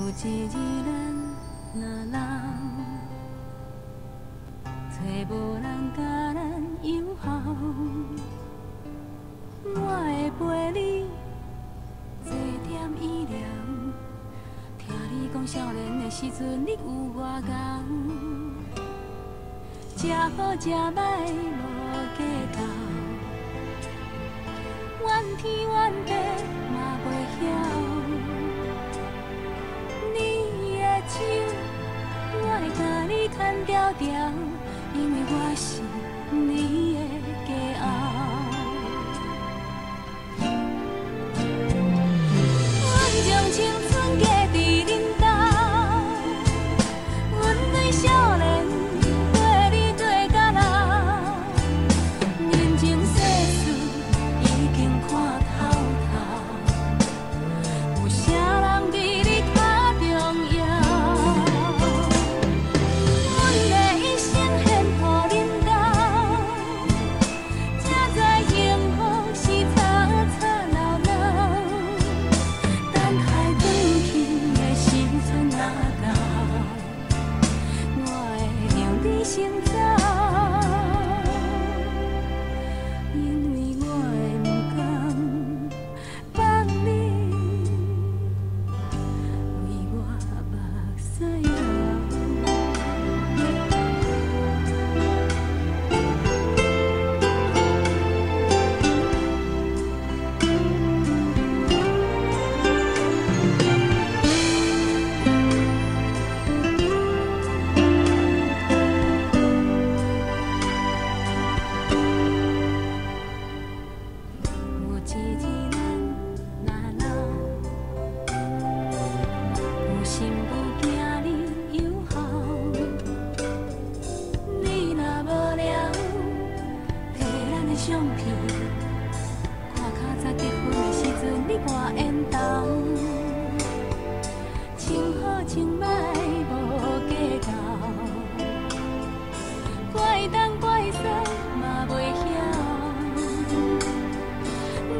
一日咱若老，揣無人共咱友好，我會陪你坐點醫療。聽你講少年的時陣，你有偌𠢕，食好食歹無計較，怨天怨地嘛袂曉。你的手，我會共你牽牢牢，因為我是你的家後。阮將青春嫁佇恁兜，阮對少年綴你綴甲老，人情世事已經看透透，有啥人比你較重要？阮的一生獻予恁兜，才知幸福是吵吵鬧鬧。等待轉去的時陣若到，我會讓你先走，因為我會毋甘放你為我目屎流。有一日咱若老，有心無驚你有效。你若無聊，提咱的相片，看較早結婚的時陣你偌緣投，穿好穿歹無計較，怪東怪西嘛袂曉。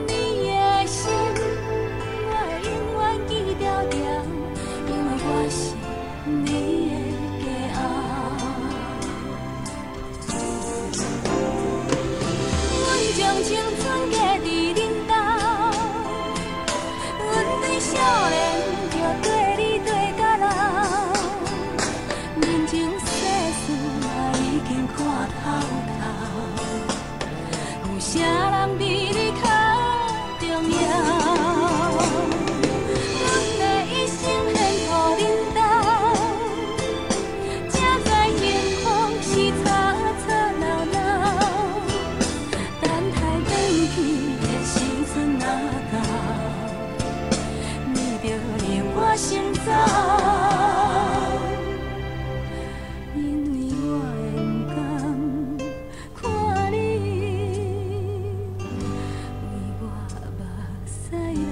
你的心，我會永遠記牢牢，因為我是你的家後。阮將青春嫁佇恁兜，阮對少年就綴你綴甲老，人情世事嘛已經看透透，有啥人比你較重要？阮的一生獻予恁兜，才知幸福是吵吵鬧鬧。等待轉去的時陣若到，你著讓我先走，因為我會毋甘看你為我目屎流。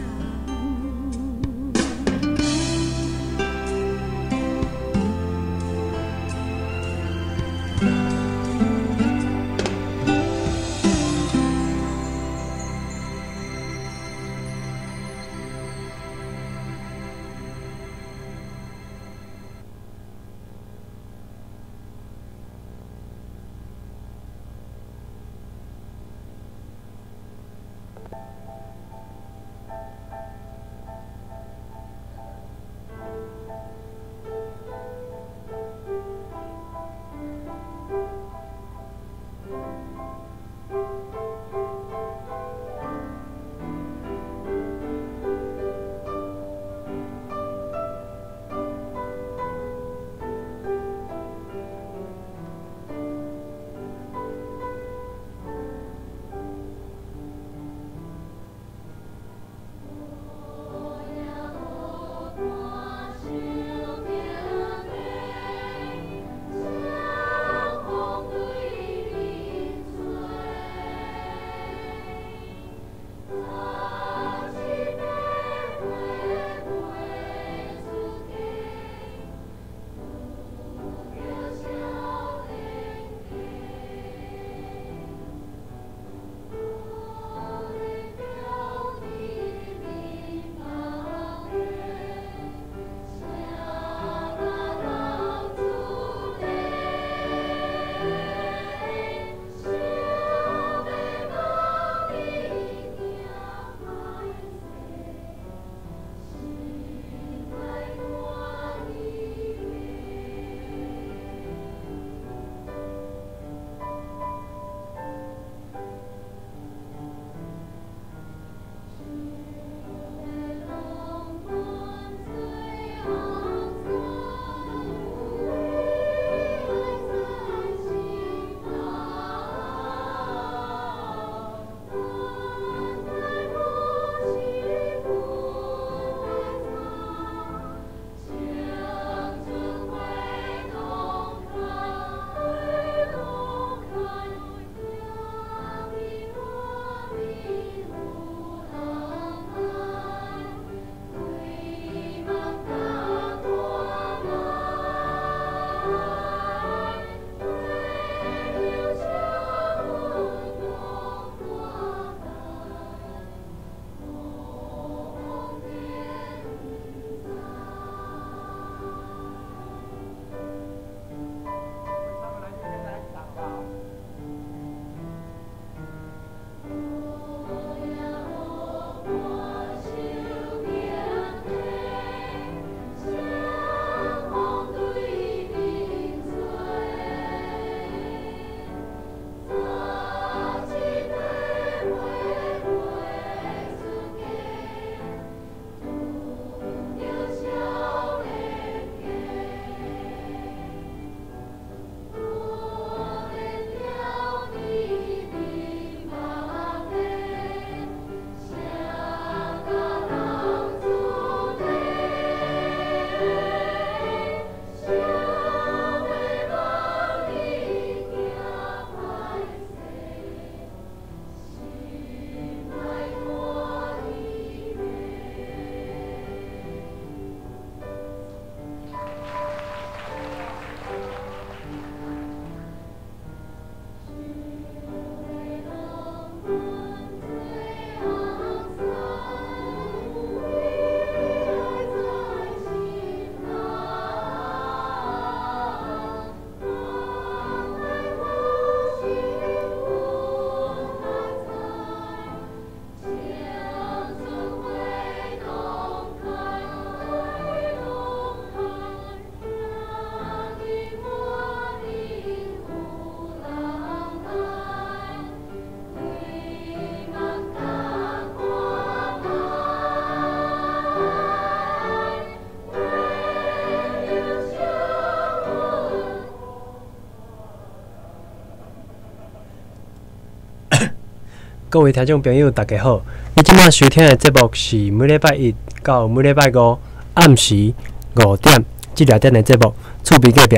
各位聽眾朋友，大家好！你這擺收聽的節目是每禮拜一到每禮拜五暗時5點至6點的節目《厝邊隔壁》。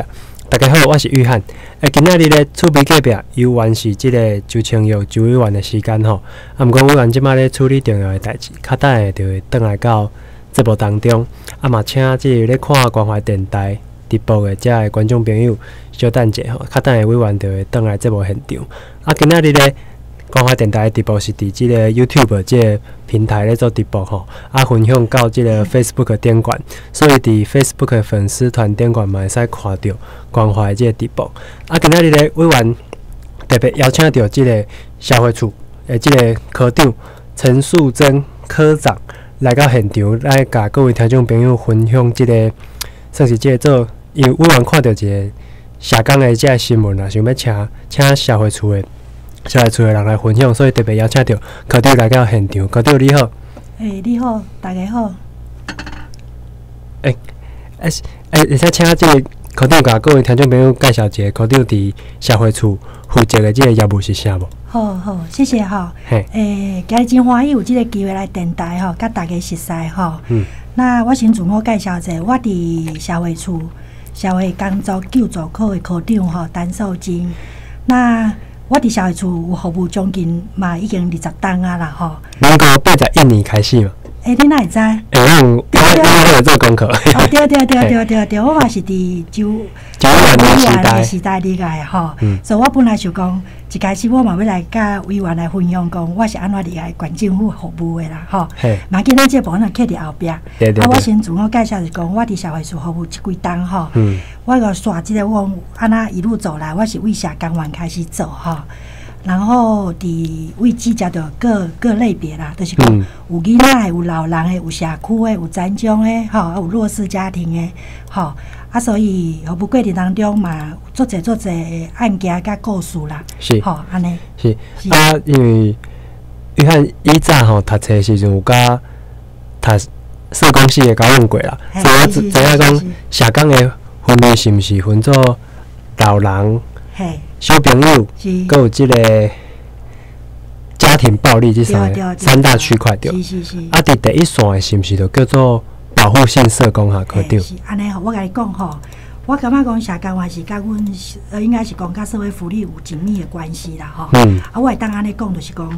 大家好，我是玉翰。今仔日咧厝邊隔壁猶原是這个周清玉周委員的時間吼。啊，毋過委員這擺咧處理重要的代誌，較等下就會轉來到節目當中。啊，嘛請這个咧看關懷電台直播的遮个觀眾朋友小等者吼，較等下委員就會轉來節目現場。啊，今仔日咧，關懷電台的直播是佇這个 YouTube 這个平台咧做直播吼，啊，分享到這个 Facebook 頂懸，所以佇 Facebook 的粉絲團頂懸嘛會使看著關懷這个直播。啊，今仔日咧委員特別邀請著這个社會處的這个科長陳素貞科長來到現場，來共各位聽眾朋友分享這个算是這个做，因為委員看著一个社工的這个新聞啊，想欲請社會處的人來分享，所以特別邀請著科長來到現場。科長你好。欸，你好，大家好。會使請這个科長共各位聽眾朋友介紹一下科長佇社會處負責的這个業務是啥無？好好，謝謝吼。今日真歡喜有這个機會來電台吼，佮大家熟似吼。那我先自我介紹者，我佇社會處社會工作救助科的科長吼，陳素貞。那我佇社會處有服務將近嘛已經20冬啊啦吼。民國81年開始嘛？欸，你哪會知？欸，我有做功課。哦，對對對對對對，我嘛是佇周周委員的時代入來的吼。所以我本來想講，一開始我嘛欲來佮委員來分享講，我是按怎入來縣政府服務的啦吼。嘛緊咱這部分就刻佇後壁。啊，我先自我介紹是講，我佇社會處服務這幾冬吼。我個煞這个我按怎一路走來，我是為社工員開始做吼。然後佇位置食著各各類別啦，就是講有囡仔的，有老人的，有社區的，有殘障的，吼，有弱勢家庭的，吼。啊，所以服務過程當中嘛，足濟足濟案件佮故事啦，吼，按呢。是啊，因為約翰以早吼讀冊時陣有佮讀社工系的交往過啦，所以我知影講社工的分類是毋是分做老人、小朋友，閣有這个家庭暴力這三个三大區塊對。啊，佇第一線的是毋是就叫做保護性社工哈？科長。是按呢吼，我共你講吼，我感覺講社工還是佮阮，應該是講佮社會福利有緊密的關係啦吼。啊，我會當按呢講，就是講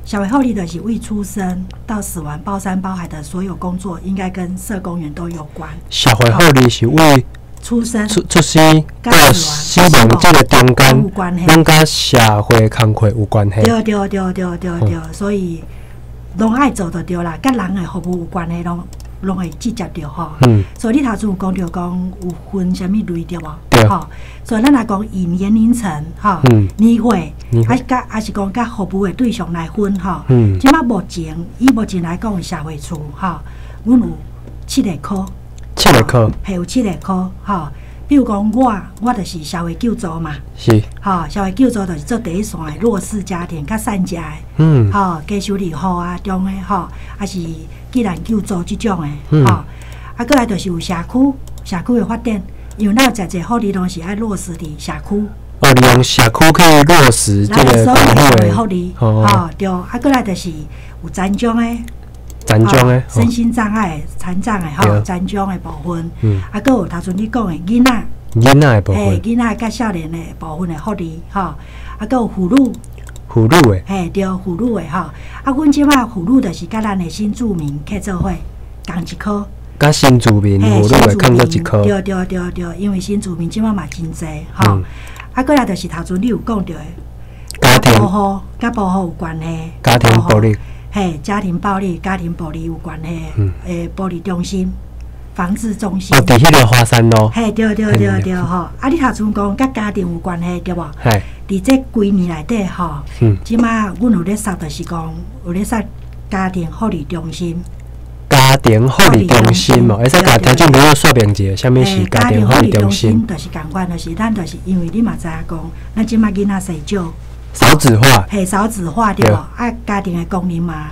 社會福利就是為出生到死亡包山包海的所有工作，應該跟社工員都有關。社會福利是為出生出生到死亡這个中間，攏佮社會工課有關係。對對對對對對，所以攏愛做就對啦，佮人的服務有關係，攏攏會直接著吼。所以你頭先有講著講有分啥物類對無？對。吼，所以咱來講以年齡層吼，年歲，還是佮還是講佮服務的對象來分吼。這擺目前以目前來講，社會處吼，阮有七个科。七个科，係有七个科，吼。比如講我，我就是社會救助嘛，吼，社會救助就是做第一線的弱勢家庭，較散隻的，吼，低收入戶啊中的吼，還是濟難救助這種的，吼。啊，過來就是有社區，社區的發展，因為咱有誠濟福利攏是愛落實佇社區。哦，利用社區去落實這个社會福利，吼，對。啊，過來就是有殘障的。殘障的，身心障礙、殘障的吼，殘障的部分，啊，閣有頭先你講的囡仔，囡仔的部分，囡仔佮少年的部分的福利，吼，啊，閣有婦女，婦女的，嘿，對，婦女的吼，啊，阮這擺婦女就是佮咱的新住民客做伙仝一科，佮新住民婦女的仝做一科，對對對對，因為新住民這擺嘛真濟吼，啊，過來就是頭先你有講著的，家庭保護，佮保護有關係，家庭暴力。嘿，家庭暴力、家庭暴力有關係，暴力中心、防治中心。哦，佇彼个華山路。嘿，對對對對吼！啊，你頭先講佮家庭有關係對無？佇這幾年內底吼，這擺阮有咧設，就是講有咧設家庭福利中心。家庭福利中心哦，會使共聽眾朋友說明一下，啥物是家庭福利中心？就是仝款，就是咱就是因為你嘛知影講，咱這擺囡仔生少。少子化，嘿，少子化對無？啊，家庭的功能嘛，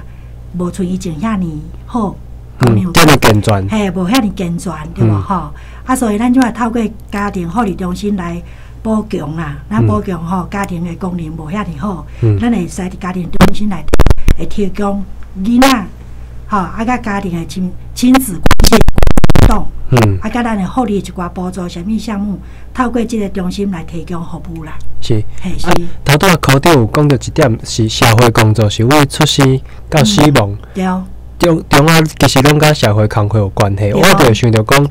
無像以前遐爾好，遮爾健全，嘿，無遐爾健全對無？吼，啊，所以咱這擺透過家庭福利中心來補強啦，咱補強吼家庭的功能無遐爾好，咱會使佇家庭中中心內底會提供囡仔，吼，啊，佮家庭的親子關係活動，啊，佮咱的福利一寡補助，啥物項目，透過這個中心來提供服務啦。嘿，是。啊，頭拄仔科長有講著一點，是社會工作是為出生到死亡，中中啊，其實攏佮社會工課有關係。我就會想著講，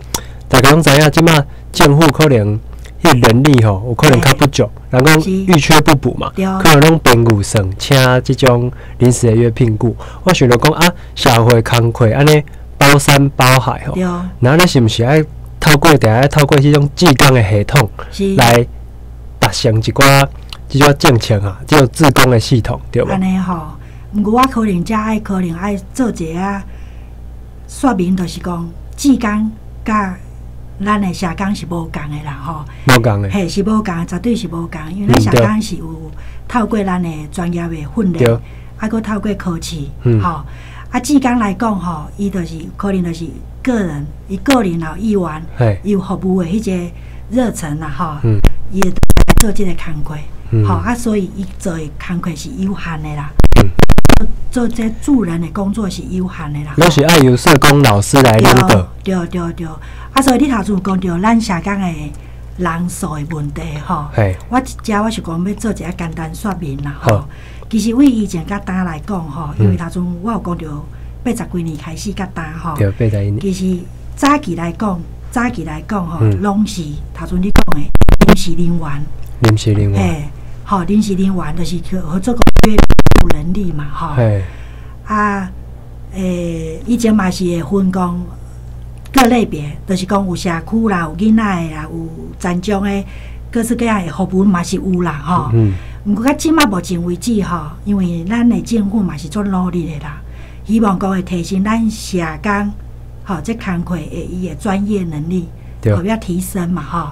大家攏知影，這馬政府可能彼個人力吼，有可能較不足，人講遇缺不補嘛，可能攏編預算請這種臨時的約聘僱。我想著講啊，社會工課按呢包山包海吼，然後你是毋是愛透過定愛透過這種志工的系統來達成一寡這種政策啊，這種志工的系統，對無？按呢吼，毋過我可能遮愛可能愛做一下說明，就是講志工佮咱的社工是無仝的啦，吼。無仝的。嘿，是無仝，絕對是無仝，因為咱社工是有透過咱的專業的訓練，啊，閣透過考試，吼。啊，志工來講吼，伊就是可能就是個人，伊個人有意願，伊有服務的彼個熱忱啦，吼，伊會來做這個工課，吼，啊，所以伊做的工課是有限的啦。做這助人的工作是有限的啦。攏是愛由社工老師來領導。對對對，啊，所以你頭先有講著咱社工的人數的問題吼。我遮我是講欲做一下簡單說明啦吼。其實為以前佮今來講吼，因為頭先我有講著80幾年開始佮今吼。對，81年。其實早期來講，早期來講吼，攏是頭先你講的臨時人員。臨時人員。嘿，吼，臨時人員就是去合作約人力嘛，吼。啊，以前嘛是會分工各類別，就是講有社區啦，有囡仔的啦，有殘障的，各式各樣的服務嘛是有啦，吼。毋過到這馬目前為止吼，因為咱的政府嘛是足努力的啦，希望講會提升咱社工，吼，這工課的伊的專業能力，予較提升嘛，吼。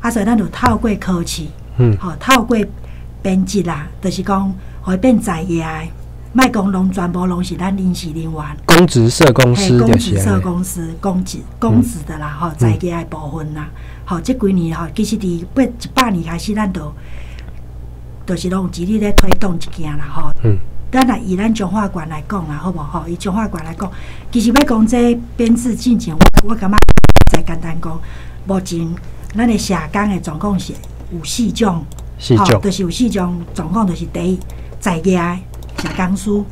啊，所以咱就透過考試，吼，透過編制啦，就是講，予伊變在業的，莫講攏全部攏是咱臨時人員。公職社工師。公職社工師，公職的啦，吼，在業的部分啦，吼，這幾年吼，其實佇100年開始，咱就是攏有致力咧推動這件啦，吼。咱若以咱彰化縣來講啦，好無吼？以彰化縣來講，其實欲講這編制進前，我感覺再簡單講，目前咱的社工的狀況是有四種，四種，就是有四種狀況，就是第一，在業的社工師，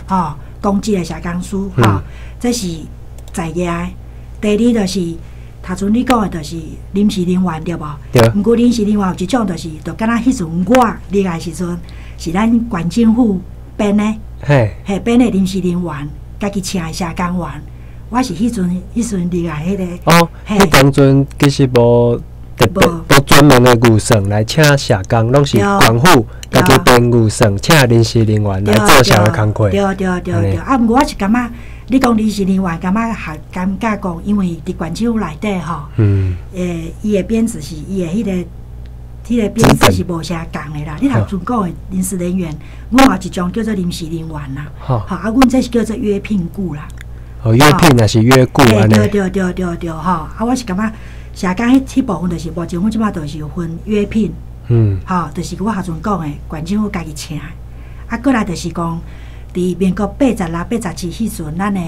吼，公職的社工師，吼，這是在業的。第二就是頭先你講的，就是臨時人員對無？對。毋過臨時人員有一種就是，就敢若彼陣我入來時陣，是咱縣政府編的，嘿，編的臨時人員，家己請的社工員。我是彼陣入來彼個。哦，彼當陣其實無特別無專門的預算來請社工，攏是縣府家己編預算，請臨時人員來做社會工課。對對對對，啊，毋過我是感覺，你講臨時人員，感覺還感覺講，因為佇縣政府內底吼，伊的編制是伊的彼個編制是無啥仝的啦。你頭先講的臨時人員，阮有一種叫做臨時人員啦，吼，啊，阮這是叫做約聘僱啦。哦，約聘抑是約僱按呢？對對對對對，吼，啊，我是感覺社工彼部分就是目前阮這擺就是有分約聘，吼，就是我頭先講的縣政府家己請，啊，過來就是講，佇民國86、87彼陣，咱的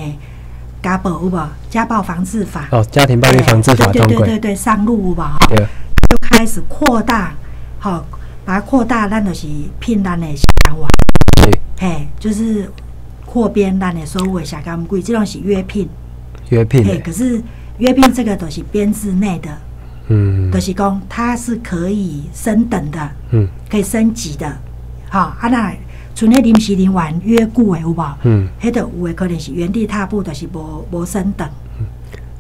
家暴有無？家暴防治法。哦，家庭暴力防治法對對對對對，上路有無？對。就開始擴大，吼，把它擴大，咱就是聘咱的社工員，嘿，就是擴編咱的所有的社工，毋過這攏是約聘。約聘。嘿，可是約聘這個都是編制內的，就是講它是可以升等的，可以升級的，吼，啊那。像彼臨時人員約僱的有無？彼著有的可能是原地踏步，就是無升等。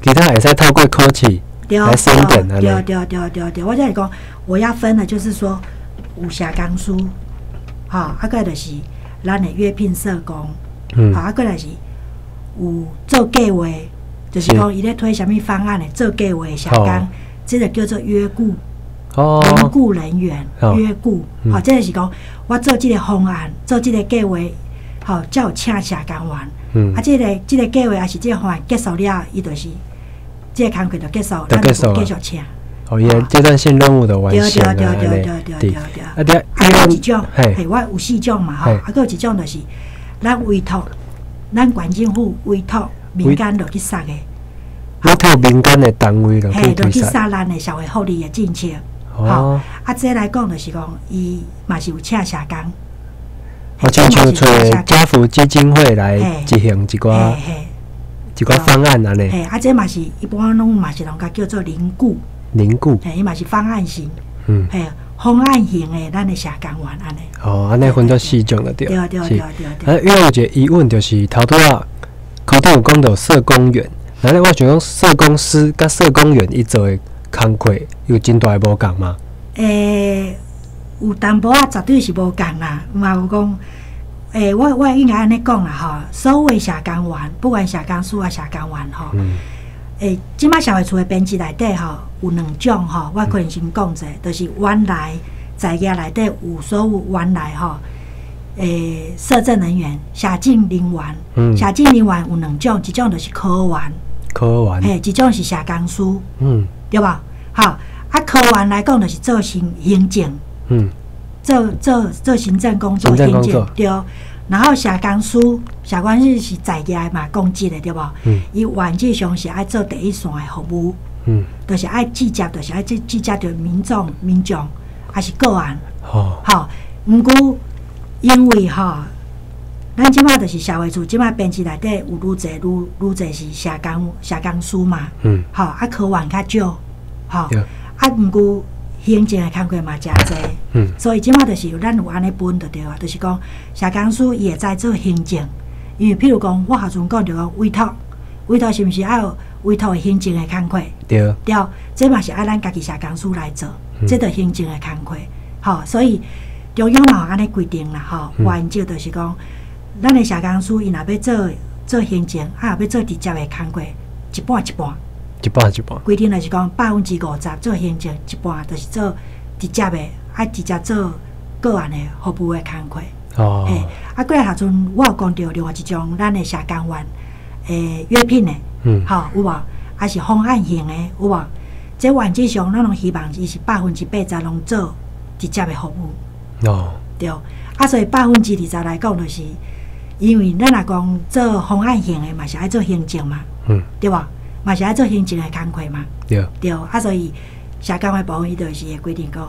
其他會使透過考試來升等。對對對對對，我就是講，我要分的，就是說有社工師，吼，啊，閣就是咱的約聘社工，啊，閣來是有做計劃，就是講伊咧推啥物方案的做計劃的社工，這個叫做約僱。約僱人員，約僱，吼，這個是講我做這個方案，做這個計劃，吼，才有請社工員。啊，這個計劃抑是這個方案結束了，伊就是這個工課就結束，咱就無繼續請。哦，伊的阶段性任务的完成啊，对对对对对对对。啊对，啊，阁有一种，嘿，我有四种嘛吼，啊，阁有一种就是咱委托咱县政府委托民间落去杀的，委托民间的单位落去落去杀咱的社会福利的政策。哦，啊，这来讲就是讲，伊嘛是有请社工。我亲像揣家福基金会来执行一寡方案按呢。嘿，啊，这嘛是一般拢嘛是拢共叫做凝固。凝固。嘿，伊嘛是方案型。嘿，方案型的咱的社工员按呢。哦，按呢分做四种就对。对对对对对。啊，因为有一个疑问就是，头拄仔科长有讲到社工员，那咧我想讲社工师佮社工员伊做的工课有真大的无仝吗？欸，有淡薄仔绝对是无仝啦，嘛有讲，欸，我应该按呢讲啦吼，所有社工员，不管社工师抑社工员吼，欸，这马社会处的编制内底吼，有两种吼，我可能先讲者，就是原来在业内底有所有原来吼，欸，社政人员、社政人员，社政人员有两种，一种就是科员，科员，嘿，一种是社工师，对无？好，啊，科员来讲就是做行政，做行政工作，行政对。然后社工师，社工师是在业的嘛，公职的对无？伊原则上是爱做第一线的服务，就是爱直接，就是爱直接著民众，抑是个案。吼，毋过因为吼，咱这马就是社会处这马编制内底有愈济愈愈济是社工师嘛，吼，啊科员较少，吼，啊毋过行政的工课嘛诚济，所以这马就是咱有按呢分就对啊，就是讲社工师伊会知做行政，因为譬如讲我头阵讲著讲委托，委托是毋是爱有委托的行政的工课？对，对，这嘛是爱咱家己社工师来做，这著行政的工课，吼，所以中央嘛有按呢规定啦，吼，原则就是讲，咱的社工师伊若欲做行政，啊，欲做直接的工课，一半一半。一半一半。规定就是讲50%做行政，一半就是做直接的，爱直接做个案的服务的工课。嘿，啊，过来头阵我有讲著另外一种咱的社工员，约聘的，吼，有无？抑是方案型的，有无？这原则上，咱拢希望伊是80%拢做直接的服务。对，啊，所以20%来讲，就是因为咱若讲做方案型的嘛，是爱做行政嘛，对无？嘛是爱做行政的工课嘛，对，对，啊，所以社工的部分，伊就是会规定讲，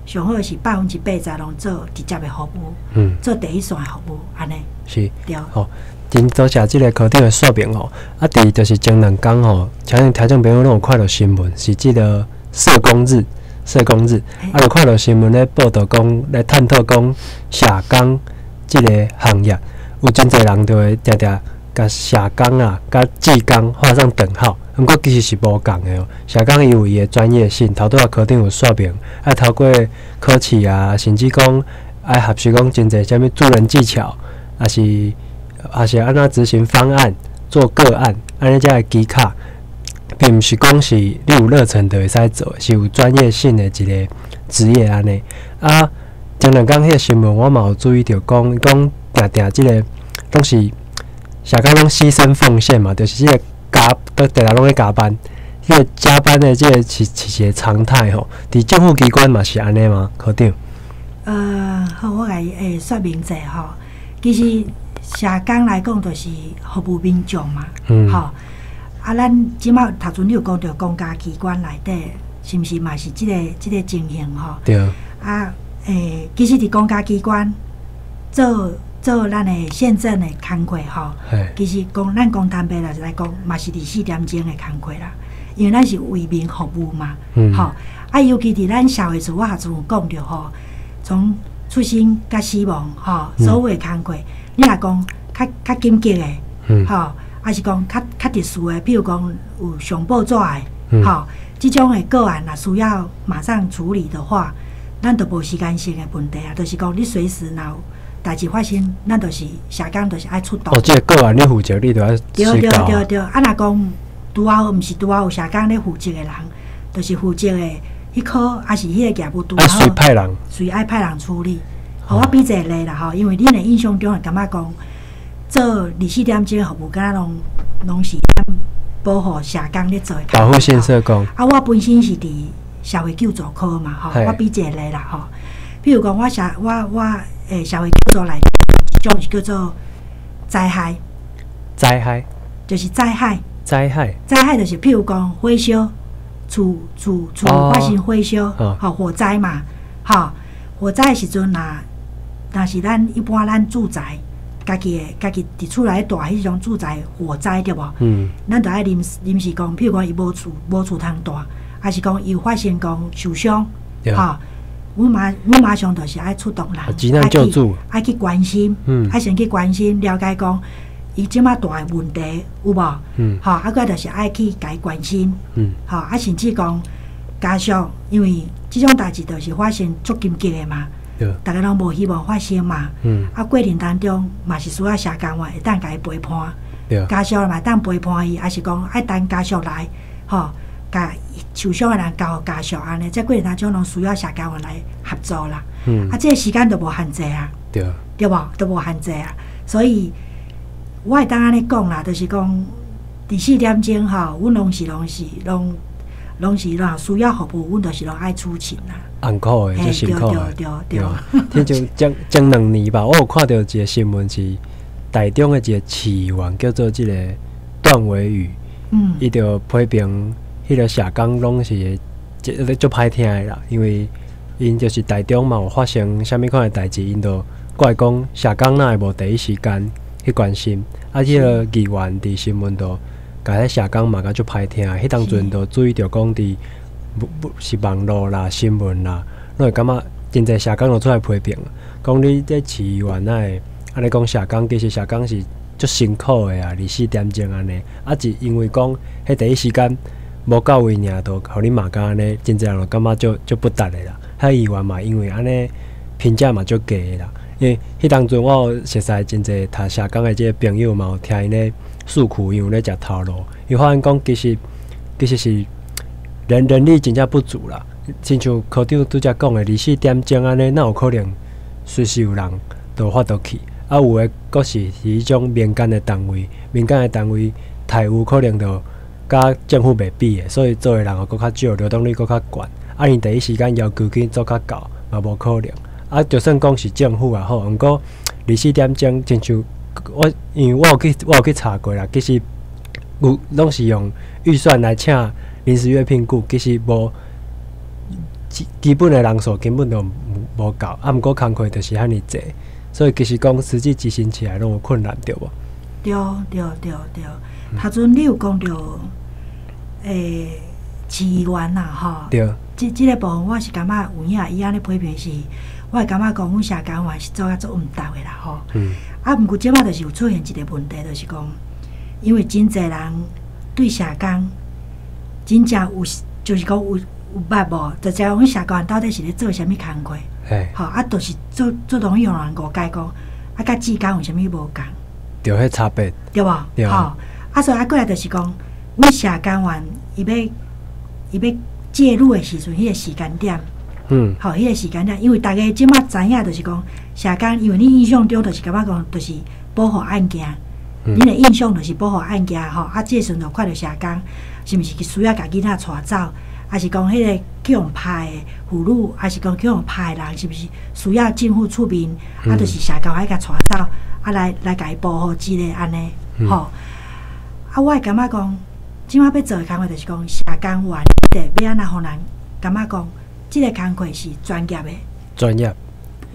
上好是80%拢做直接的服务，做第一线的服务，按呢，是，对。好，真多谢这个科长的说明吼。啊，伫就是前两工吼，相信听众朋友拢有看著新闻，是这个社工日，社工日，啊，就看著新闻咧报道讲，来探讨讲社工这个行业，有真济人就会定定共社工啊，佮志工画上等号，毋过其实是无仝的哦。社工伊有伊的专业性，头拄仔科长有说明，爱透过考试啊，甚至讲爱学习讲真济啥物助人技巧，抑是按怎执行方案、做个案，按呢才会技巧，并毋是讲是你有热忱就会使做，是有专业性的一个职业按呢。啊，前两工彼个新闻我嘛有注意著讲，讲定定这个拢是社工拢牺牲奉献嘛，就是这个加都定定拢咧加班，彼个加班的这个是一个常态吼。伫政府机关嘛是按呢吗，科长？好，我共伊说明者吼。其实社工来讲，就是服务民众嘛，吼。啊，咱这马头阵你有讲著公家机关内底，是毋是嘛是这个情形吼？对。啊，其实伫公家机关做咱的县政的工课吼，其实讲咱讲坦白来讲，嘛是24点钟的工课啦，因为咱是为民服务嘛，吼。啊，尤其伫咱社会处，我头阵有讲著吼，从出生佮死亡吼，所有的工课，你若讲较紧急的，吼，抑是讲较特殊的，譬如讲有上报纸的，吼，这种的个案若需要马上处理的话，咱就无时间性的问题啊，就是讲你随时若有代志发生，咱就是社工，就是爱出动。哦，这个个案你负责，你就爱对对对对，啊，若讲拄好毋是拄好有社工咧负责的人，就是负责的彼科，抑是彼个业务拄好。随派人。随爱派人处理。予我比一个例啦吼，因为恁的印象中会感觉讲做24点钟服务，敢若拢是保护社工咧做的。保护性社工。啊，我本身是伫社會救助科嘛，吼，我比一個例啦，吼。比如講，我社我我欸社會救助內一種是叫做災害，災害，就是災害，災害，災害就是譬如講火燒，厝發生火燒，吼，火災嘛，吼，火災的時陣若是咱一般咱住宅，家己佇厝內蹛彼種住宅火災對無？咱著愛臨時講，譬如講伊無厝通蹛，抑是講伊有發生講受傷，吼，阮馬上就是愛出動人，急難救助，愛去關心，愛先去關心了解講，伊這馬蹛的問題有無？吼，啊，閣就是愛去共伊關心，吼，啊，甚至講家屬，因為這種代誌就是發生足緊急的嘛。逐家攏無希望發生嘛，啊，過程當中嘛是需要社工員會當共伊陪伴，家屬嘛會當陪伴伊，抑是講愛等家屬來，吼，共受傷的人交予家屬按呢，這過程當中攏需要社工員來合作啦。啊，這個時間都無限制啊，對無？都無限制啊，所以我會當按呢講啦，就是講24點鐘吼，阮攏是若需要服務，阮就是攏愛出勤啦。艱苦的，足辛苦的。對對對。聽像前2年吧，我有看著一個新聞是台中的一個市議員叫做這個段惟宇，伊就批評彼個社工攏是這足歹聽的啦，因為𪜶就是台中嘛有發生啥物款的代誌，𪜶就怪講社工哪會無第一時間去關心，啊，彼個議員佇新聞就共彼社工罵甲足歹聽，彼當陣就注意著講佇不不是網路啦、新聞啦，攏會感覺真濟社工就出來批評，講你這市議員哪會按呢講社工，其實社工是足辛苦的啊，24點鐘按呢，啊是因為講彼第一時間無到位爾，就予你罵甲按呢，真濟人就感覺足不值的啦。彼議員嘛，因為按呢評價嘛足低的啦，因為彼當陣我有熟似真濟讀社工的這個朋友嘛，有聽𪜶咧訴苦，𪜶有咧食頭路，伊發現講其實是人力真正不足啦，親像科長拄才講的，24點鐘按呢，哪有可能隨時有人就有法度去？啊，有的閣是彼種民間的單位，民間的單位待遇可能就佮政府袂比的，所以做的人閣較少，流動率閣較懸。啊，𪜶第一時間要求去做較到，嘛無可能。啊，就算講是政府也好，毋過24點鐘，親像我，因為我有去查過啦，其實有攏是用預算來請臨時約聘僱，其實無基本的人數根本就無夠，啊，毋過工課就是遐爾濟，所以其實講實際執行起來攏有困難，對無？對對對對，頭陣你有講著，市議員啦，吼，這個部分我是感覺有影伊按呢批評是，我會感覺講阮社工員是做甲足毋值的啦，吼。啊，毋過這擺就是有出現一個問題，就是講，因為真濟人對社工真正有，就是講有捌無？就知影阮社工到底是咧做啥物工課？吼，啊，就是足容易予人誤解講，啊，佮志工有啥物無仝？對，彼差別。對無？對。吼，啊，所以啊，過來就是講，阮社工員伊欲介入的時陣，彼個時間點，吼，彼個時間點，因為逐家這擺知影，就是講社工，因為你印象中就是感覺講，就是保護案件，恁的印象就是保護案件吼，啊，這時陣就看著社工，是毋是需要共囡仔帶走，抑是講彼個去予拍的婦女，抑是講去予拍的人，是毋是需要政府出面？啊，就是社工愛共帶走，啊，來共伊保護之類按呢，吼。啊，我會感覺講，這擺欲做的工課就是講，社工員得欲按怎予人感覺講，這個工課是專業的，專業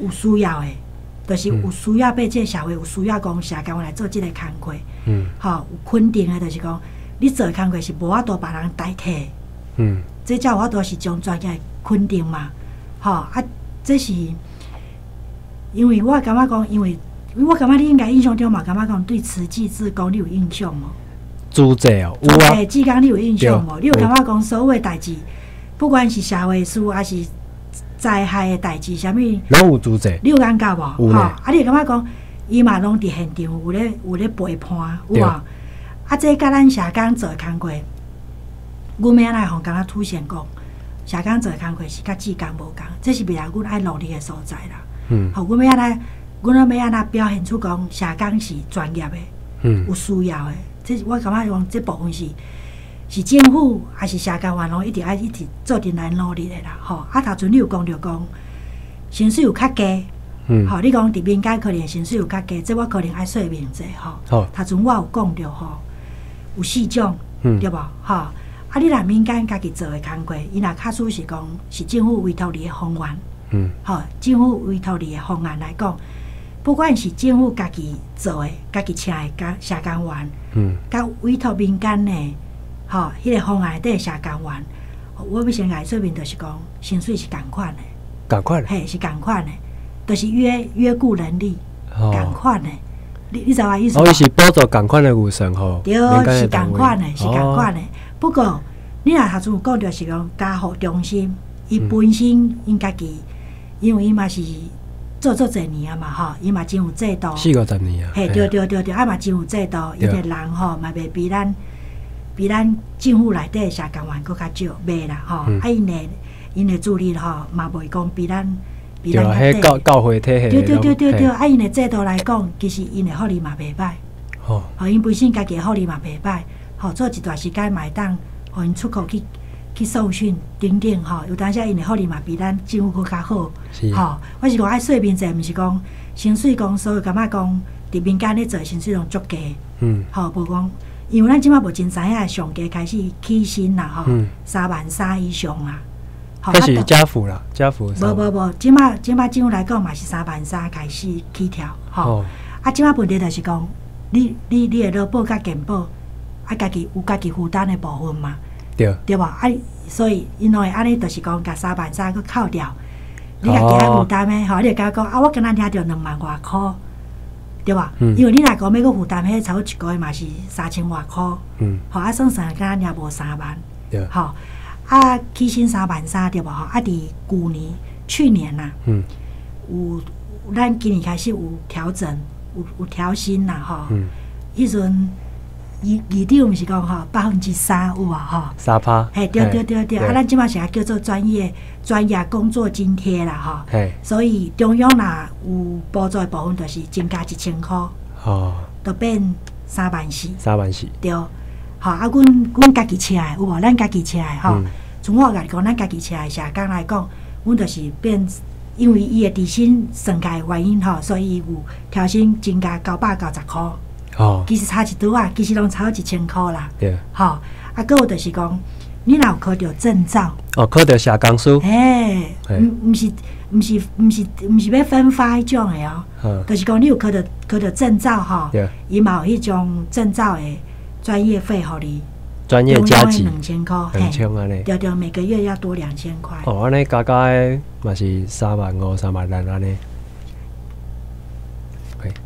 有需要的，就是有需要被這個社會有需要講社工員來做這個工課，吼，有肯定的，就是講你做的工課是無法度別人代替，這才有法度是將專業肯定嘛，吼啊，這是因為我感覺講，因為我感覺你應該印象中嘛，感覺講對慈濟志工你有印象無？慈濟哦，有啊。志工你有印象無？你有感覺講所有的代誌，不管是社會事抑是災害的代誌，啥物，攏有慈濟。你有感覺無？有呢。啊，你會感覺講，伊嘛攏佇現場有咧陪伴，有無？啊，這佮咱社工做的工課，阮欲按怎予敢若凸顯講，社工做的工課是佮志工無仝，這是未來阮愛努力的所在啦。吼，阮欲按怎表現出講社工是專業的，有需要的。這我感覺講，這部分是是政府抑是社工员拢一直爱一直做阵来努力的啦，吼。啊，头阵你有讲著讲，薪水有较低，吼，你讲伫民间可能薪水有较低，这我可能爱说明者吼。头阵我有讲著吼，有四种，对无？吼，啊，你若民间家己做的工课，伊若假使是讲是政府委托你的方案，吼，政府委托你的方案来讲，不管是政府家己做的、家己请的社工员，佮委托民间的。吼，彼个方案内底社工员，我欲先共伊说明，就是讲薪水是仝款的，仝款，嘿，是仝款的，就是约约雇人力，仝款的。你知我意思？哦，伊是补助仝款的预算吼，对，是仝款的，是仝款的。不过你若头阵有讲著是讲家护中心，伊本身𪜶家己，因为伊嘛是做足济年啊嘛吼，伊嘛真有制度，四五十年啊，嘿，对对对对，啊嘛真有制度，伊的人吼嘛袂比咱。比咱政府内底社工员阁较少，袂啦吼。啊，𪜶的助理吼嘛袂讲比咱比咱较低。教教会体系。对对对对对，啊，𪜶的制度来讲，其实𪜶的福利嘛袂歹。哦。吼，𪜶本身家己的福利嘛袂歹，吼，做一段时间嘛会当，予𪜶出国去去受训等等吼。有当时𪜶的福利嘛比咱政府阁较好。是。吼，我是讲爱说明者，毋是讲薪水讲所有感觉讲伫民间咧做薪水拢足低。吼，无讲。因为咱这马无真知影，上低开始起薪啦，吼，3万3以上啦。彼是家扶啦，家扶。无无无，这马这马政府来讲嘛是3万3开始起跳，吼。啊，这马问题就是讲，你的劳保佮健保，啊，家己有家己负担的部分嘛？对。对无？啊，所以𪜶拢会按呢，就是讲共3万3阁扣掉，你家己爱负担的，吼，你会感觉讲啊，我敢若领著2万外箍。对吧？因为你若讲欲阁负担，彼差不多一个月嘛是3000外箍。吼，啊，算算敢若领无3万。吼，啊，起薪3万3对无？吼，啊，伫旧年、去年呐，有咱今年开始有调整，有调薪啦，吼。彼阵议长毋是讲吼3%有啊，吼。3%。嘿，对对对对，啊，咱这马是叫做专业工作津贴啦，吼。所以中央若有补助的部分，就是增加1000箍。哦。就变3万4。3万4。对，吼啊，阮家己请的有无？咱家己请的吼。像我共你讲，咱家己请的社工来讲，阮就是变，因为伊的底薪算起来的原因吼，所以伊有调薪增加990箍。哦。其实差一拄仔，其实拢差1000箍啦。对。吼，啊，阁有就是讲，你若有考著证照。哦，考著社工师。嘿，毋是欲分发彼种的哦。就是讲你有考著证照吼，伊嘛有彼种证照的专业费予你。专业加给。 2000箍， 2000按呢。对对，每个月要多2000块。哦，按呢加加的嘛是3万5、3万6按呢。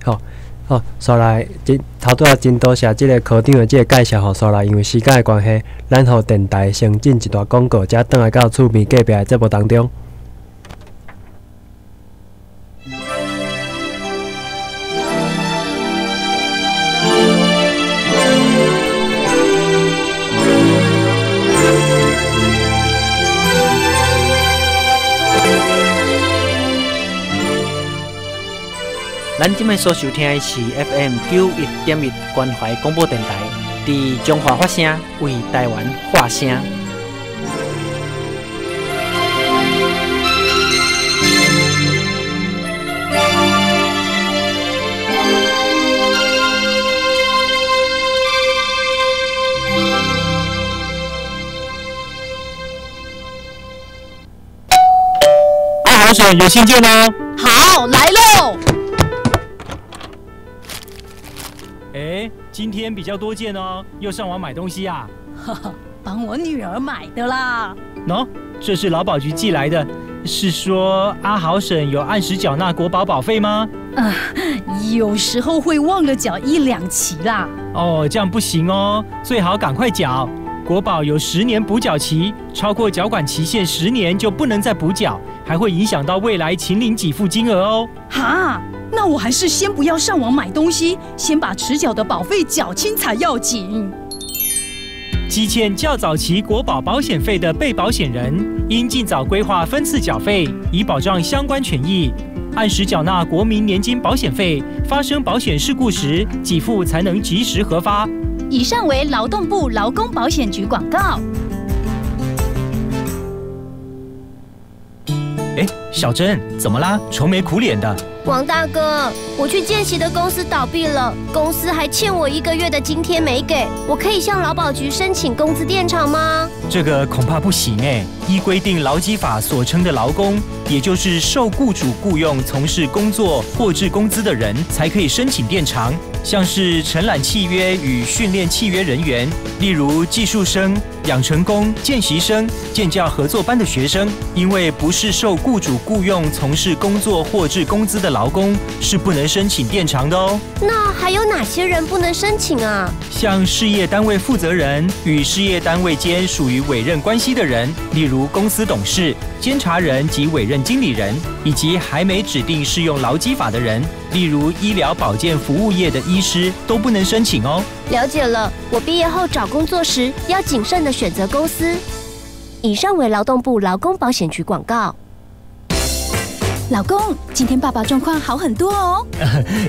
好。好，煞来，真头拄仔真多谢这个科长的这个介绍吼。煞来，因为时间的关系，咱予电台先进一段广告，才转来到厝边隔壁的节目当中。咱这摆所收听的是 FM 91.1关怀广播电台，伫中华发声，为台湾发声。阿豪婶有信件哦。好，来喽。哎，今天比较多件哦，又上网买东西啊？帮我女儿买的啦。喏，这是劳保局寄来的，是说阿豪婶有按时缴纳国保保费吗？啊，有时候会忘了缴1、2期啦。哦，这样不行哦，最好赶快缴。国保有10年补缴期，超过缴款期限10年就不能再补缴，还会影响到未来请领给付金额哦。哈，那我还是先不要上网买东西，先把迟缴的保费缴清才要紧。积欠较早期国保保险费的被保险人，应尽早规划分次缴费，以保障相关权益。按时缴纳国民年金保险费，发生保险事故时，给付才能及时核发。以上为劳动部劳工保险局广告。哎，小珍，怎么啦？愁眉苦脸的。王大哥，我去见习的公司倒闭了，公司还欠我1个月的津贴没给，我可以向劳保局申请工资垫偿吗？这个恐怕不行哎。依规定，劳基法所称的劳工，也就是受雇主雇佣从事工作获致工资的人，才可以申请垫偿。像是承揽契约与训练契约人员，例如技术生、养成工、见习生、建教合作班的学生，因为不是受雇主雇佣从事工作获致工资的劳工，是不能申请垫偿的哦。那还有哪些人不能申请啊？像事业单位负责人与事业单位间属于委任关系的人，例如公司董事、监察人及委任经理人，以及还没指定适用劳基法的人，例如医疗保健服务业的医师，都不能申请哦。了解了，我毕业后找工作时要谨慎的选择公司。以上为劳动部劳工保险局广告。老公，今天爸爸状况好很多哦。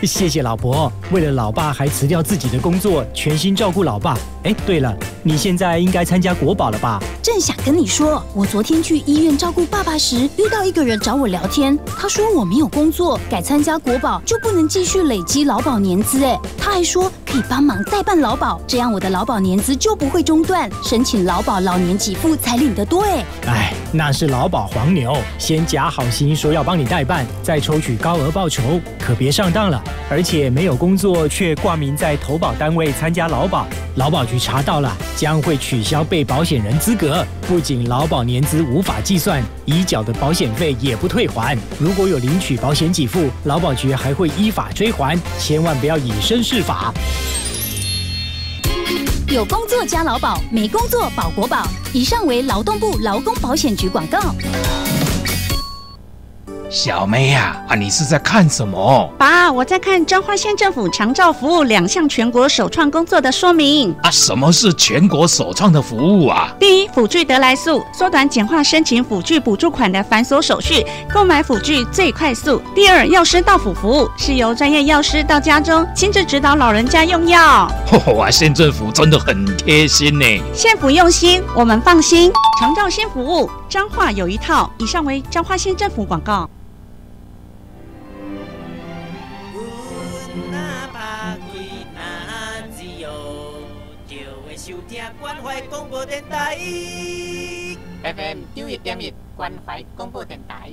谢谢老婆，为了老爸还辞掉自己的工作，全心照顾老爸。哎，对了，你现在应该参加国保了吧？正想跟你说，我昨天去医院照顾爸爸时，遇到一个人找我聊天，他说我没有工作，改参加国保就不能继续累积劳保年资。哎，他还说可以帮忙代办劳保，这样我的劳保年资就不会中断，申请劳保老年给付才领得多。哎，哎，那是劳保黄牛，先假好心说要帮你代办，再抽取高额报酬，可别上当了。而且没有工作却挂名在投保单位参加劳保，劳保局查到了，将会取消被保险人资格。不仅劳保年资无法计算，已缴的保险费也不退还。如果有领取保险给付，劳保局还会依法追还，千万不要以身试法。有工作加劳保，没工作保国保。以上为劳动部劳工保险局广告。小妹呀，啊，你是在看什么？爸，我在看彰化县政府长照服务2项全国首创工作的说明。啊，什么是全国首创的服务啊？第一，辅具得来速，缩短简化申请辅具补助款的繁琐手续，购买辅具最快速。第二，药师到府服务，是由专业药师到家中亲自指导老人家用药。哇，县政府真的很贴心呢。县府用心，我们放心。长照新服务，彰化有一套。以上为彰化县政府广告。关怀广播电台，FM 91.1关怀广播电台。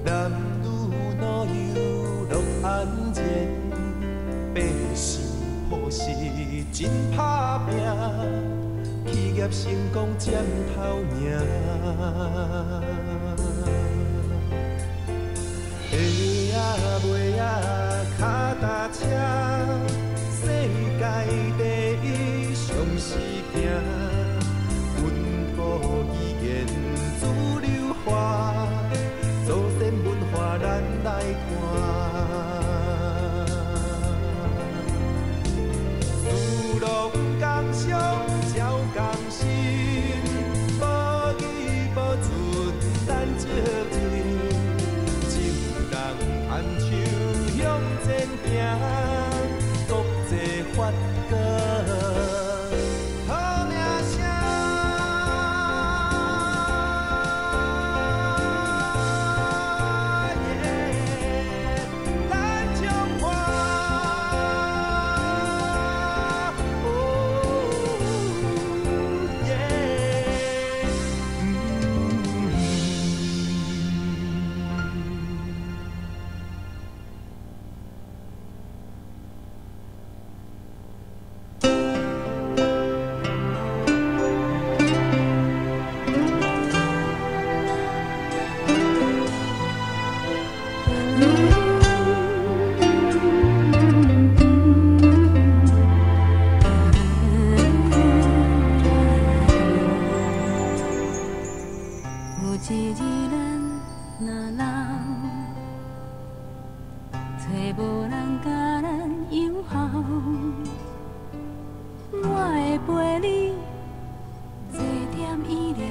男女老幼乐安然，百姓。真打拼，企业成功占头名。下啊尾啊，跤踏车，世界第一上时行，本土语言主流化，祖先文化咱来看。士农工商照共心，无义无尽咱责任，手人牵手向前行，国际发哥好名声。咱中华，哦耶。有一日咱若老，找无人共咱友好，我会陪你坐踮医疗。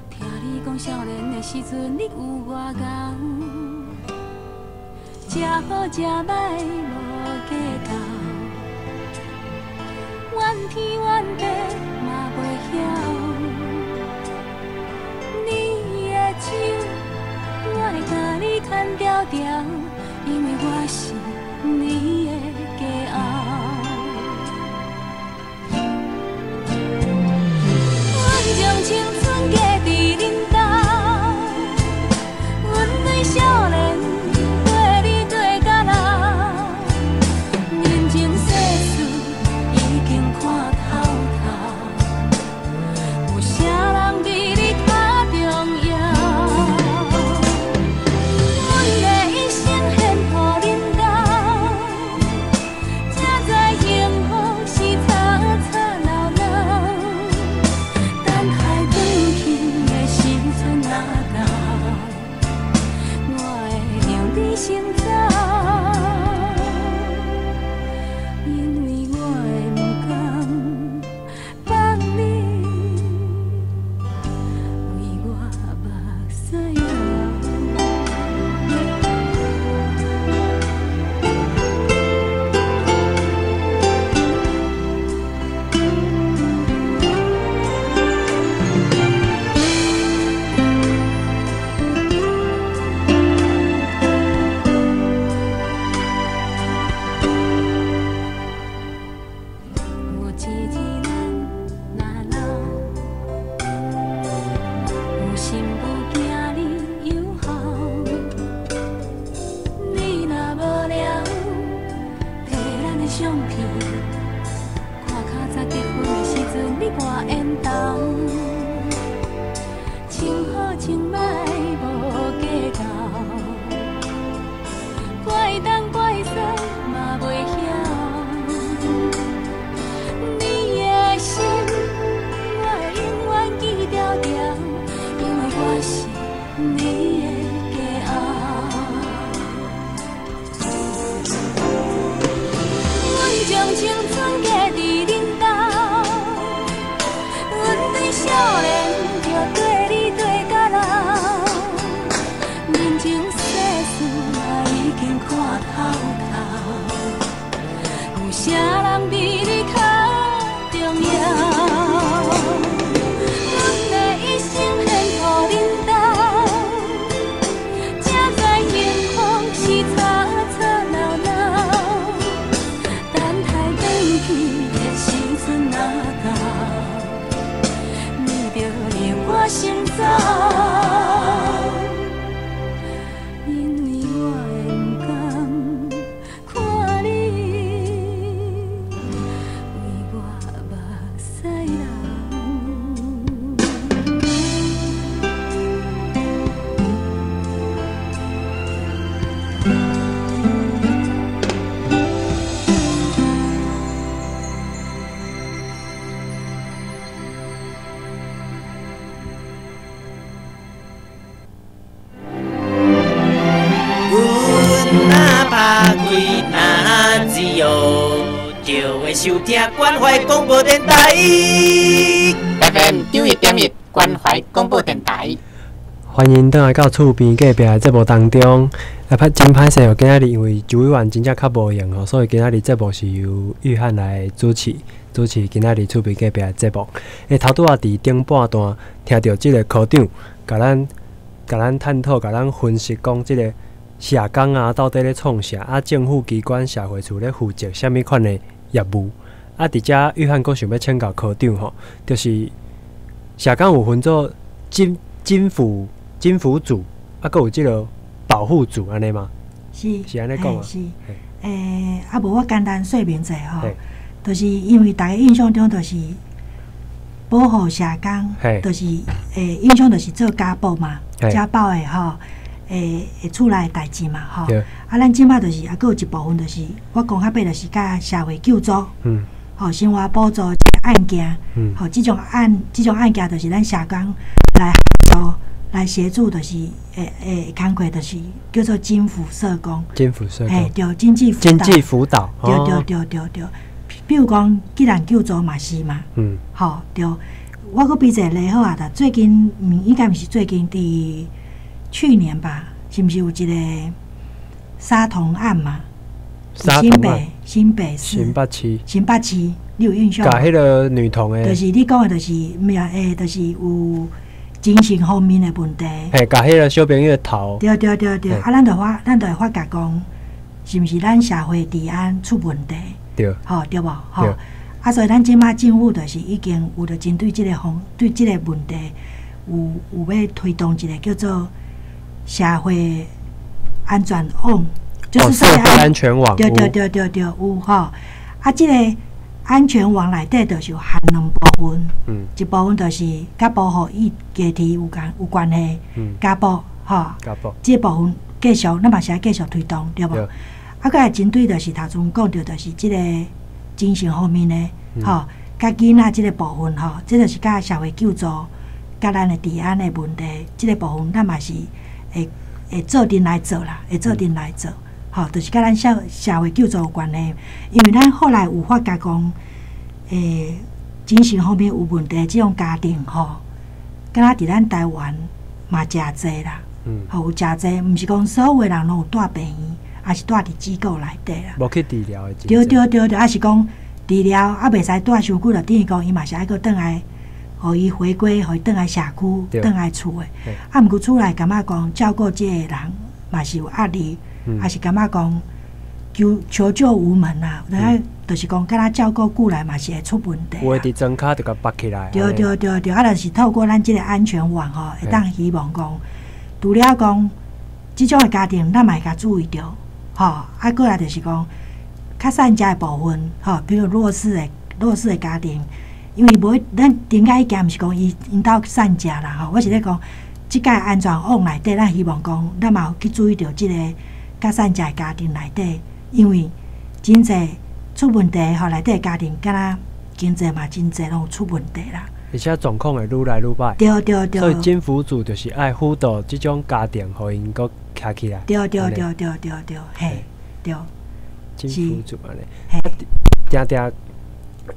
听你讲少年的时阵，你有偌敖，食好食歹无计较，怨天怨地嘛袂晓。你的手，我会共你牵牢牢，因为我是你的骄傲。阮将青春嫁伫恁兜，阮对少年跟你对到老，人情世事已经看透透，有啥人比你较重要？阮的一生献予恁兜，听关怀广播电台 FM 91.1关怀广播电台。欢迎转来到厝边隔壁的节目当中。啊，歹真歹势哦，今仔日因为周委员真正较无闲吼，所以今仔日节目是由玉汉来主持，主持今仔日厝边隔壁的节目。头拄仔伫顶半段听著这个科长，共咱探讨，共咱分析讲这个社工啊，到底咧创啥？啊，政府机关社会处咧负责啥物款的业务？啊，伫遮玉汉阁想欲请教科长吼，就是社工有分做金辅组，啊，阁有这个保护组，按呢吗？是。是按呢讲吗？是。啊，无我简单说明者吼，就是因为大家印象中就是保护社工，就是印象就是做家暴嘛，家暴的吼，会厝内代志嘛吼。啊，咱这摆就是啊，阁有一部分就是我讲较白就是佮社会救助，吼，生活补助案件，吼，这种案件就是咱社工来协助，来协助，就是工课就是叫做金辅社工。金辅社工。对，经济辅导。经济辅导。对对对对对。比如讲，既然救助嘛是嘛，吼，对。我阁比一个例好啊，最近应该毋是最近，伫去年吧，是毋是有一个杀童案嘛？新北新北市。新北市。新北市，你有印象？共彼个女童的。就是你讲的，就是咩就是有精神方面的问题。嘿，共彼个小朋友的头。对对对对，啊，咱就会发觉讲，是毋是咱社会治安出问题？对。吼，对无？吼。啊，所以咱这摆政府就是已经有著针对这个方，对这个问题有欲推动一个叫做社会安全网，就是社会安全网。对对对对对，有吼。啊，这个安全网内底就是有含两部分，一部分就是佮保护与家庭有关系，家暴吼，家暴，这部分继续，咱嘛是爱继续推动，对无？啊，阁来针对就是头阵讲著，就是这个精神方面的，吼，佮囡仔这个部分吼，这就是佮社会救助、佮咱的治安的问题，这个部分咱嘛是会做阵来做啦，会做阵来做，吼，就是佮咱社会救助有关系。因为咱后来有发觉讲，精神方面有问题这种家庭吼，敢若伫咱台湾嘛诚济啦，吼，有诚济，毋是讲所有的人拢有蹛病院，抑是蹛伫机构内底啦。无去治疗的。对对对对，抑是讲治疗啊，袂使蹛伤久，就等于讲伊嘛是爱阁转来，予伊回归，予伊转来社区，转来厝的。啊，毋过厝内感觉讲照顾这个人嘛是有压力，抑是感觉讲求救无门啊，有影就是讲，敢若照顾久来嘛是会出问题。有的伫庄跤就共缚起来。对对对对，啊，就是透过咱这个安全网吼，会当希望讲，除了讲这种的家庭，咱嘛会共注意著，吼，啊，过来就是讲较散遮的部分，吼，比如弱势的家庭，因为无咱顶解以前毋是讲伊𪜶兜散食啦，吼，我是咧讲，这个安全网内底，咱希望讲，咱嘛有去注意著这个较散遮的家庭内底，因为真济出问题吼，内底的家庭敢若经济嘛真济拢有出问题啦。而且状况会愈来愈歹。对对对。所以政府组就是爱辅导这种家庭，予𪜶阁徛起来。对对对对对对，嘿，对。政府组按呢，定定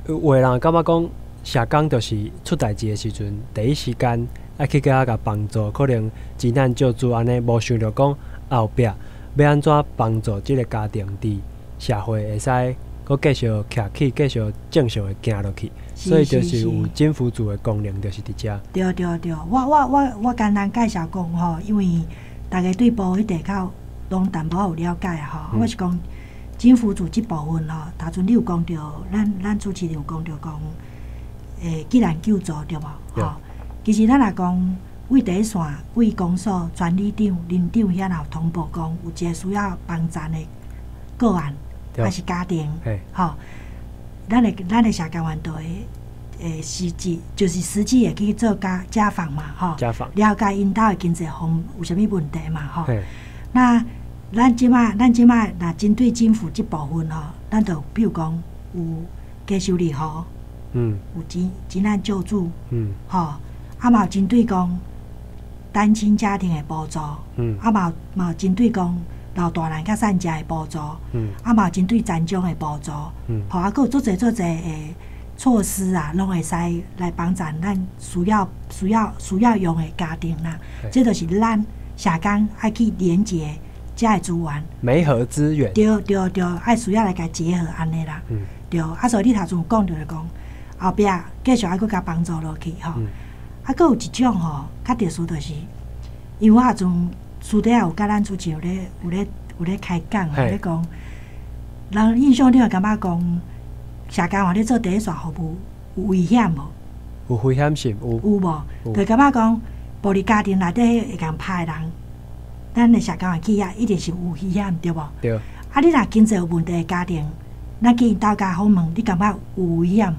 有的人感觉讲社工就是出代志的时阵，第一时间爱去共遐帮助，可能急难救助按呢，无想著讲后壁欲按怎帮助这个家庭伫社会会使阁继续徛起，继续正常的行落去。所以就是有政府组的功能，就是伫遮。对对对，我简单介绍讲吼，因为大家对保彼块较拢淡薄仔有了解吼。我是讲政府组这部分吼，头阵你有讲著，咱主持人有讲著讲，急难救助对无？吼，其实咱若讲为第一线，为公所专里长、邻长遐若有通报讲，有一个需要帮助的个案，抑是家庭，吼，咱的社工员就会实际就是实际会去做家访嘛，吼，家访了解𪜶兜的经济方有啥物问题嘛，吼。那咱这摆若针对政府这部分吼，咱就比如讲有低收入户，有急难救助，吼，啊嘛有针对讲单亲家庭的补助，啊嘛有针对讲老大难佮散食的补助，啊嘛有针对残障的补助，吼啊，阁有足济足济的措施啊，攏會使來幫助咱需要用的家庭啦。這就是咱社工愛去連結遮的資源，媒合資源。對對對，愛需要來共結合按呢啦。對，啊，所以你頭先有講著就講，後壁繼續愛閣共幫助落去吼。啊，閣有一種吼，較特殊就是，因為我彼陣私底下有佮咱主持有咧開講，有咧講，人印象中會感覺講，社工員咧做第一線服務有危險無？有危險性有。有無？就感覺講暴力家庭內底會共拍的人，咱的社工員去遐一定是有危險，對無？對。啊，你若經濟有問題的家庭，咱去𪜶兜家訪問，你感覺有危險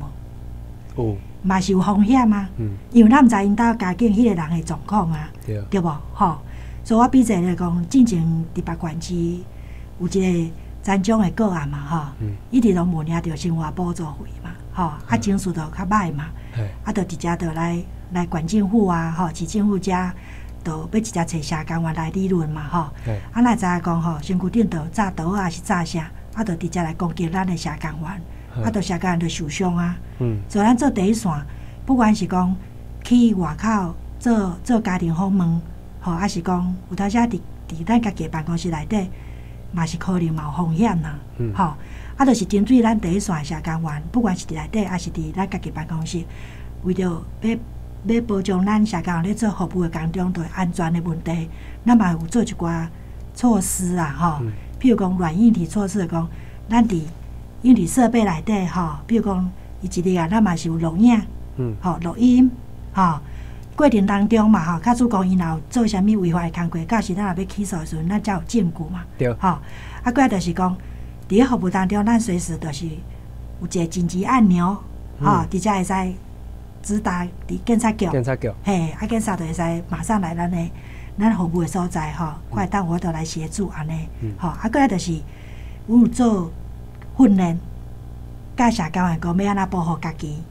無？有。嘛是有風險啊，因為咱毋知𪜶兜家境彼个人的狀況啊，對無？吼，所以我比一個講，進前佇別縣市有一個殘障的個案嘛，吼，一直攏無領著生活補助費嘛，吼，啊情緒就較歹嘛，啊，就直接就來縣政府啊，吼，市政府遮，就欲直接揣社工員來理論嘛，吼，啊，咱會知影講吼，身軀頂就紮刀啊，是紮啥，啊，就直接來攻擊咱的社工員。啊，就社工員就受傷啊。所以咱做第一線，不管是講去外口做家庭訪問，吼，抑是講有當時佇咱家己的辦公室內底，嘛是可能嘛有風險啦。吼，啊，就是針對咱第一線的社工員，不管是佇內底，抑是佇咱家己辦公室，為著欲保障咱社工員咧做服務的當中的安全的問題，咱嘛有做一寡措施啊，吼。譬如講軟硬體措施，講咱佇硬體設備內底吼，比如講，伊一日啊，咱嘛是有錄影，吼錄音，吼過程當中嘛吼，假使講伊若有做啥物違法的工作，到時咱若欲起訴的時陣，咱才有證據嘛。吼，啊，過來就是講，佇咧服務當中，咱隨時就是有一個緊急按鈕，吼，直接會使直達佇警察局。警察局。嘿，啊，警察就會使馬上來咱服務的所在，吼，看會當有法度來協助按呢，吼，啊，過來就是阮有做訓練，教社工員講欲按怎保護家己，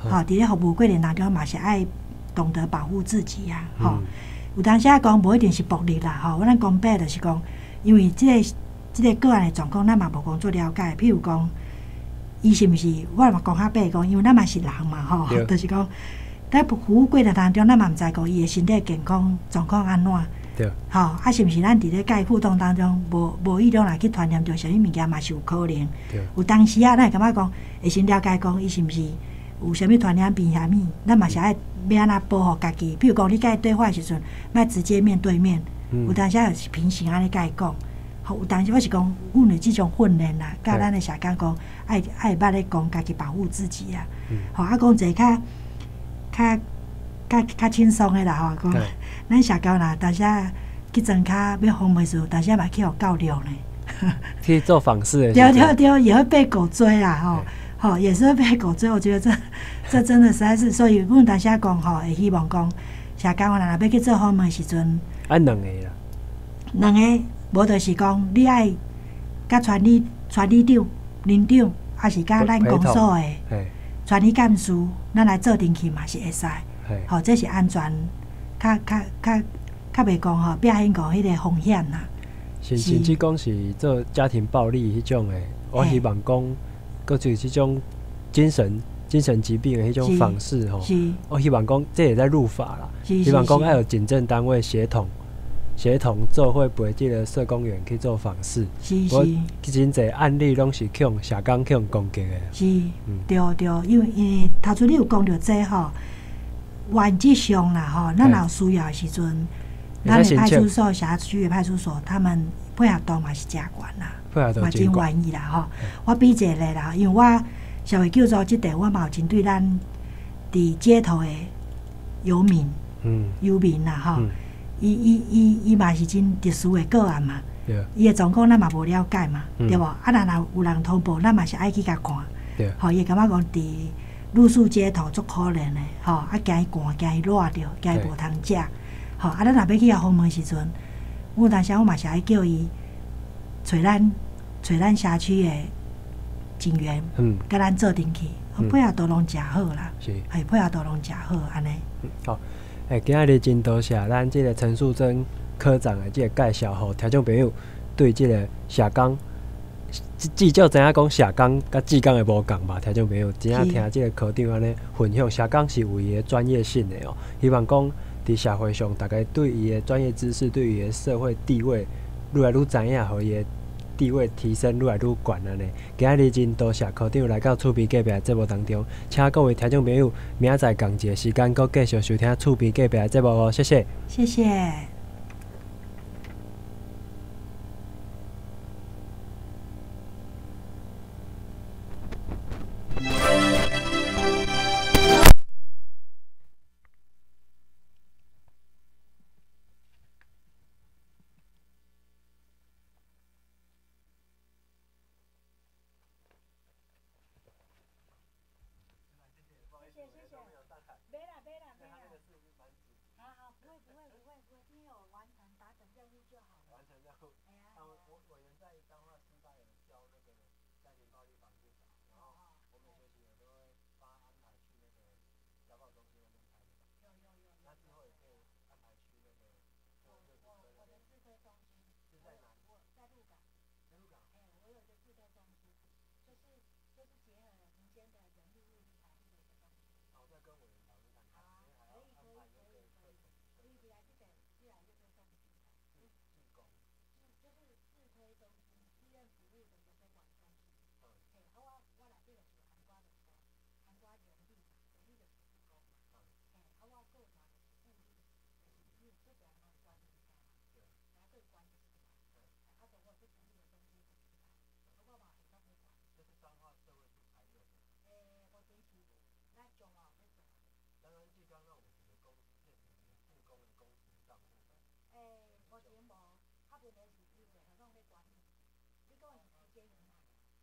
吼，佇咧服務過程當中嘛是愛懂得保護自己啊，吼。有當時仔講無一定是暴力啦，吼，咱講白就是講，因為這個個案的狀況，咱嘛無講做了解。譬如講，伊是毋是我嘛講較白講，因為咱嘛是人嘛，吼，就是講，在服務過程當中，咱嘛毋知講伊的身體健康狀況按怎。吼，啊，是毋是咱佇咧佮伊互動當中，無意中來去傳染著啥物物件嘛是有可能。有當時啊，咱會感覺講，會先了解講，伊是毋是有啥物傳染病啥物，咱嘛是愛欲按怎保護家己。譬如講，你佮伊對話的時陣，莫直接面對面，有當時啊是平行按呢佮伊講。吼，有當時我是講，阮有這種訓練啦，教咱的社工講，愛捌咧講，家己保護自己啊。吼，啊，講一個較輕鬆的啦吼，講咱社工若當時去莊跤欲訪問時，有當時嘛去予狗遛呢。去做訪視的。對對對，也會被狗追啦吼，吼也是會被狗追。我覺得這真的實在是，所以阮當時講吼，會希望講社工若欲去做訪問的時陣，愛兩個啦。兩個，無就是講你愛佮村里長、鄰長，抑是佮咱公所的村里幹事，咱來做陣去嘛是會使。吼，這是安全，較袂講吼，避免講彼個風險啦。甚至講是做家庭暴力彼種的，我希望講，閣就是這種精神疾病的彼種訪視吼。我希望講，這會使入法啦。希望講愛有警政單位協同做伙陪這個社工員去做訪視。我真濟案例攏是予社工予攻擊的。是，對對，因為頭拄你有講著這吼。原則上啦，吼，咱若有需要的時陣，咱的派出所、轄區的派出所，他們配合度嘛是誠懸啦，嘛真願意啦，吼。我比一個例啦，因為我社會救助這塊，我嘛有針對咱佇街頭的遊民，遊民啦，吼，伊嘛是真特殊的個案嘛，伊的狀況咱嘛無了解嘛，對無？啊，若有人通報，咱嘛是愛去共看，吼，伊會感覺講佇露宿街頭足可憐的，吼，啊驚伊寒，驚伊熱著，驚伊無通食，吼，啊，咱若欲去共訪問時陣，有當時我嘛是愛叫伊揣咱轄區的警員，共咱做陣去，配合度攏誠好啦，係配合度攏誠好按呢。好，欸，今仔日真多謝咱這個陳素貞科長的這個介紹，予聽眾朋友，对这个社工，至少知影讲社工佮志工的无仝吧，听众朋友，真正听这个科长按呢分享，社工是有伊的专业性的哦。希望讲伫社会上，大家对伊的专业知识，对伊的社会地位愈来愈知影，予伊的地位提升愈来愈悬按呢。今仔日真多谢科长来到厝边隔壁的节目当中，请各位听众朋友明仔载仝一个时间，阁继续收听厝边隔壁的节目哦，谢谢。谢谢。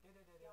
對對對對，